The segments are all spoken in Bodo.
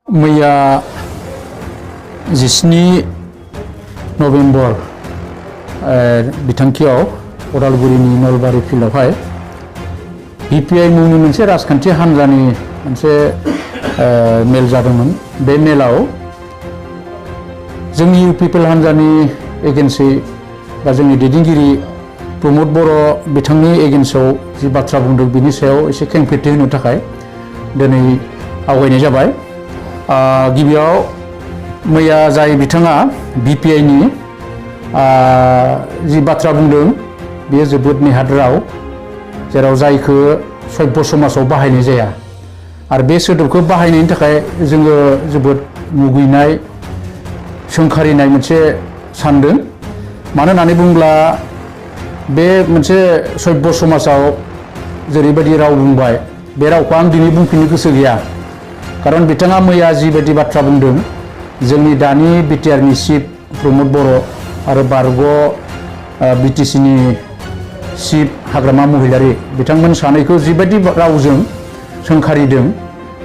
मैया 17 नभेम्बर बिथांखियाव उदालगुरिनि नलबारि फिल्डआवहाय BPI मुंनि मोनसे राजखान्थि हान्जानि मोनसे मेल जादोंमोन। बे मेलाव जोंनि इउ पिपल हान्जानि एगेन्सै बा जोंनि दैदेनगिरि प्रमद बर' बिथांनि एगेन्सआव जि बाथ्रा बुंदों बिनि सायाव एसे खेंफोरथि होनो थाखाय दिनै आवगायनाय जाबाय। गिबियाव मैया जाय बिथाङा BPI नि जि बाथ्रा बुंदों बेयो जोबोद नेहाद राव, जेराव जायखौ सभ्य समाजाव बाहायनाय जाया आरो बे सोदोबखौ बाहायनायनि थाखाय जोङो जोबोद मुगैनाय सोंखारिनाय मोनसे सानदों। मानो होननानै बुङोब्ला बे मोनसे सभ्य समाजाव जेरैबायदि राव बुंबाय बे रावखौ आं दिनै बुंफिननो गोसो गैया, खारन बिथाङा मैया जिबायदि बाथ्रा बुंदों जोंनि दानि BTR नि चिफ प्रमद बर' आरो बारग' BTC नि चिफ हाग्रामा महिलारि बिथांमोन सानैखौ जिबायदि रावजों सोंखारिदों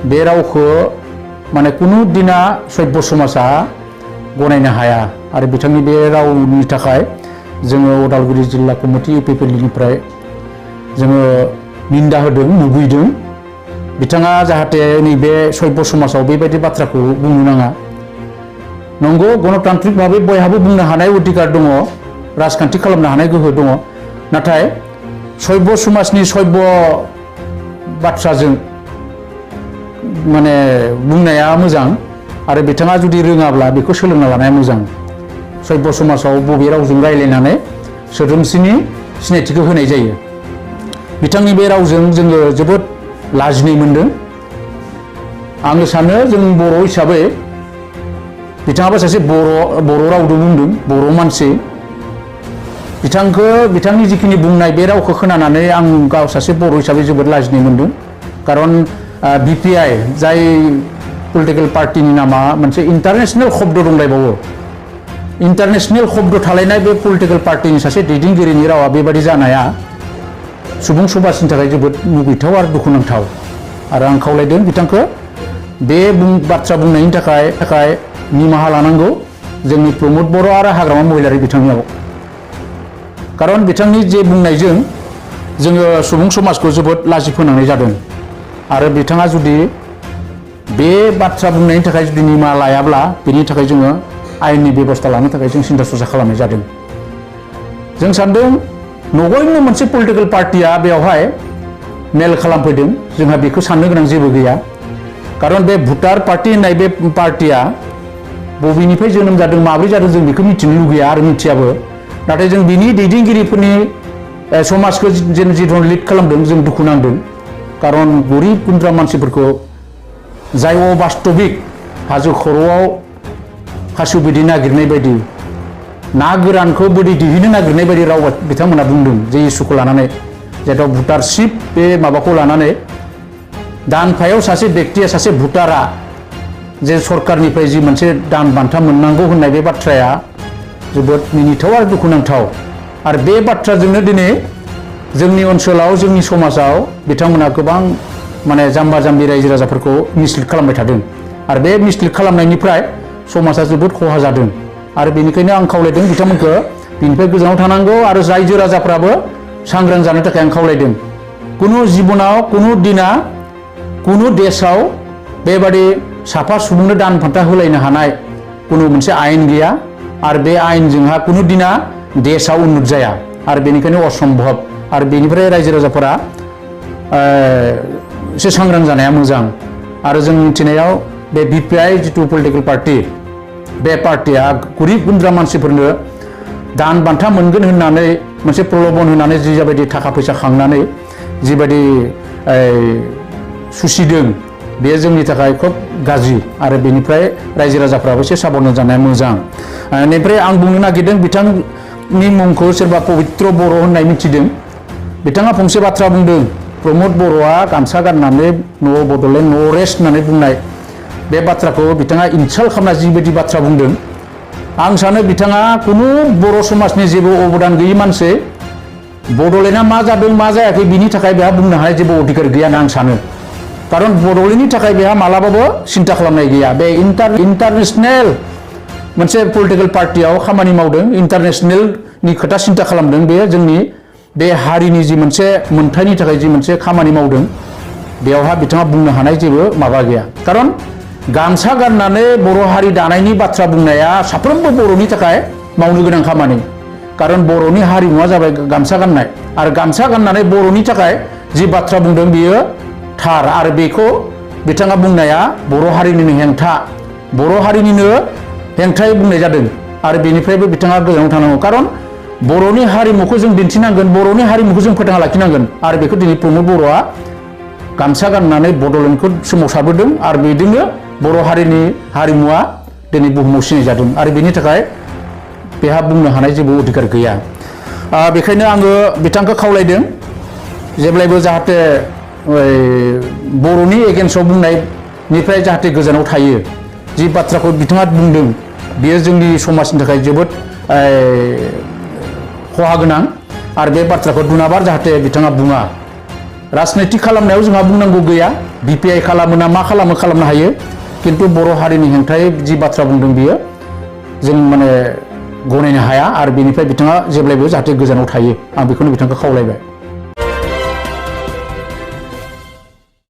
बे रावखौ माने कुनु दिना सभ्य समाजा गनायनो हाया आरो बिथांनि बे रावनि थाखाय जोङो उदालगुरि जिल्ला कमिटि UPPL निफ्राय जोङो निन्दा होदों, मुगैदों। बिथाङा जाहाथे नैबे सभ्य समाजाव बेबायदि बाथ्राखौ बुंनो नाङा। नंगौ, गणतान्त्रिक भाबै बयहाबो बुंनो हानाय अधिकार दङ, राजखान्थि खालामनो हानाय गोहो दङ, नाथाय सभ्य समाजनि सभ्य बाथ्राजों माने बुंनाया मोजां आरो बिथाङा जुदि रोङाब्ला बेखौ सोलोंना लानाया मोजां। सभ्य समाजाव बबे रावजों रायलायनानै सोद्रोमसिनि सिनायथिखौ होनाय जायो। बिथांनि बे रावजों जोङो जोबोद लाजिनाय मोनदों। आङो सानो जों बर' हिसाबै बिथाङाबो सासे बर' रावजों बुंदों, बर' मानसि। बिथांनि जिखिनि बुंनाय बे रावखौ खोनानानै आं गाव सासे बर' हिसाबै जोबोद लाजिनाय मोनदों। खारन BPI जाय पलिटिकेल पार्टिनि नामा मोनसे इन्टारनेशनेल शब्द दंलायबावो। इन्टारनेशनेल शब्द थालायनाय बे पलिटिकेल पार्टिनि सासे दैदेनगिरिनि रावा बेबादि जानाया सुबुं समाजनि थाखाय जोबोद मुगैथाव आरो दुखुनांथाव। आरो आं खावलायदों बिथांखौ बे बाथ्रा बुंनायनि थाखाय निमाहा लानांगौ जोंनि प्रमद बर' आरो हाग्रामा महिलारि बिथांनियाव। खारन बिथांनि जे बुंनायजों जोङो सुबुं समाजखौ जोबोद लाजि फोनांनाय जादों आरो बिथाङा जुदि बे बाथ्रा बुंनायनि थाखाय जुदि निमाहा लायाब्ला बेनि थाखाय जोङो आयेननि बेबस्था लानो थाखाय जों सिन्था सरसा खालामनाय जादों। जों सानदों नगयनो मोनसे पलिटिकेल पार्टिया बेवहाय मेल खालामफैदों, जोंहा बेखौ साननो गोनां जेबो गैया। खारन बे भुटार पार्टी होननाय बे पार्टिया बबेनिफ्राय जोनोम जादों, माब्रै जादों जों बेखौ मिथिनो लुगैया आरो मिथियाबो। नाथाय जों बिनि दैदेनगिरिफोरनि समाजखौ जिधन लिड खालामदों जों दुखु नांदों। खारन गरिब गुन्द्रा मानसिफोरखौ जाय अबास्तबिक हाजो खर'आव खासु बिदै नागिरनाय बायदि ना गोरानखौ बोरै दिहुननो नागिरनाय बायदि राव बिथांमोना बुंदों जे इसुखौ लानानै, जेराव भुटारशिप बे माबाखौ लानानै दानफायाव सासे बेक्तिया सासे भुटारा जे सरकारनिफ्राय जि मोनसे दान बान्था मोननांगौ होननाय बे बाथ्राया जोबोद मिनिथाव आरो दुखुनांथाव। आरो बे बाथ्राजोंनो दिनै जोंनि ओनसोलाव जोंनि समाजाव बिथांमोना गोबां माने जाम्बा जाम्बि रायजो राजाफोरखौ मिसलिड खालामबाय थादों आरो बे मिसलिड खालामनायनिफ्राय समाजा जोबोद खहा जादों। आरो बेनिखायनो आं खावलायदों बिथांमोनखौ बिनिफ्राय गोजानाव थानांगौ आरो रायजो राजाफ्राबो सांग्रां जानो थाखाय आं खावलायदों। कुनु जिबनाव कुनु दिना कुनु देशआव बेबादि साफा सुबुंनो दान बान्था होलायनो हानाय कुनु मोनसे आयेन गैया आरो बे आयेनजोंहा कुनु दिना देशआ उन्नत जाया आरो बेनिखायनो असम्भब। आरो बेनिफ्राय रायजो राजाफोरा एसे सांग्रां जानाया मोजां। आरो जों मिथिनायाव बे BPI जिथु पलिटिकेल पार्टि बे पार्टिया गरिब गुन्द्रा मानसिफोरनो दान बान्था मोनगोन होननानै मोनसे प्रलबन होनानै जिबायदि थाखा फैसा खांनानै जिबायदि सुसिदों बे जोंनि थाखाय खोब गाज्रि आरो बेनिफ्राय रायजो राजाफ्राबो एसे साबधान जानाया मोजां। बेनिफ्राय आं बुंनो नागिरदों बिथांनि मुंखौ सोरबा पबित्र बर' होननाय मिथिदों। बिथाङा फंसे बाथ्रा बुंदों, प्रमद बर'आ गामसा गाननानै न' बड'लेण्ड न' रेस्ट होननानै बुंनाय बे बाथ्राखौ बिथाङा इनसाल्ट खालामना जिबायदि बाथ्रा बुंदों, आं सानो बिथाङा कुनु बर' समाजनि जेबो अबदान गैयि मानसि। बड'लेण्डआ मा जादों मा जायाखै बिनि थाखाय बेहा बुंनो हानाय जेबो अधिकार गैया होनना आं सानो। खारन बड'लेण्डनि थाखाय बेहा मालाबाबो सिन्था खालामनाय गैया बे इन्टारनेशनेल मोनसे पलिटिकेल पार्टियाव खामानि मावदों इन्टारनेशनेलनि खोथा सिन्था खालामदों बे जोंनि बे हारिनि जि मोनसे मोनथायनि थाखाय जि मोनसे खामानि मावदों बेयावहा बिथाङा बुंनो हानाय जेबो माबा गैया खारन गामसा गाननानै बर' हारि दानायनि बाथ्रा बुंनाया साफ्रोमबो बर'नि थाखाय मावनो गोनां खामानि खारन बर'नि हारिमुवा जाबाय गामसा गाननाय आरो गामसा गाननानै बर'नि थाखाय जि बाथ्रा बुंदों बियो थार आरो बेखौ बिथाङा बुंनाया बर' हारिनिनो हेंथा बर' हारिनिनो हेंथायै बुंनाय जादों आरो बेनिफ्रायबो बिथाङा गोजानाव थानांगौ खारन बर'नि हारिमुखौ जों दिन्थिनांगोन बर'नि हारिमुखौ जों फोथांना लाखिनांगोन आरो बेखौ दिनै प्रमद बर'आ गामसा गाननानै बड'लेण्डखौ सोमावसारबोदों आरो बेजोंनो बर' हारिनि हारिमुवा दिनै बुहुमाव सिनायजादों आरो बेनि थाखाय बेहा बुंनो हानाय जेबो अधिकार गैया बेखायनो आङो बिथांखौ खावलायदों जेब्लायबो जाहाथे बर'नि एगेन्स्टआव बुंनायनिफ्राय जाहाथे गोजानाव थायो जि बाथ्राखौ बिथाङा बुंदों बेयो जोंनि समाजनि थाखाय जोबोद खहा गोनां आरो बे बाथ्राखौ दुनाबार जाहाथे बिथाङा बुङा राजनितिक खालामनायाव जोंहा बुंनांगौ गैया बिपिआइ खालामो ना मा खालामो खालामनो हायो किन्तु बर' हारिनि हेंथायै जि बाथ्रा बुंदों बियो जों माने गनायनो हाया आरो बेनिफ्राय बिथाङा जेब्लायबो जाहाथे गोजानाव थायो आं बेखौनो बिथांखौ खावलायबाय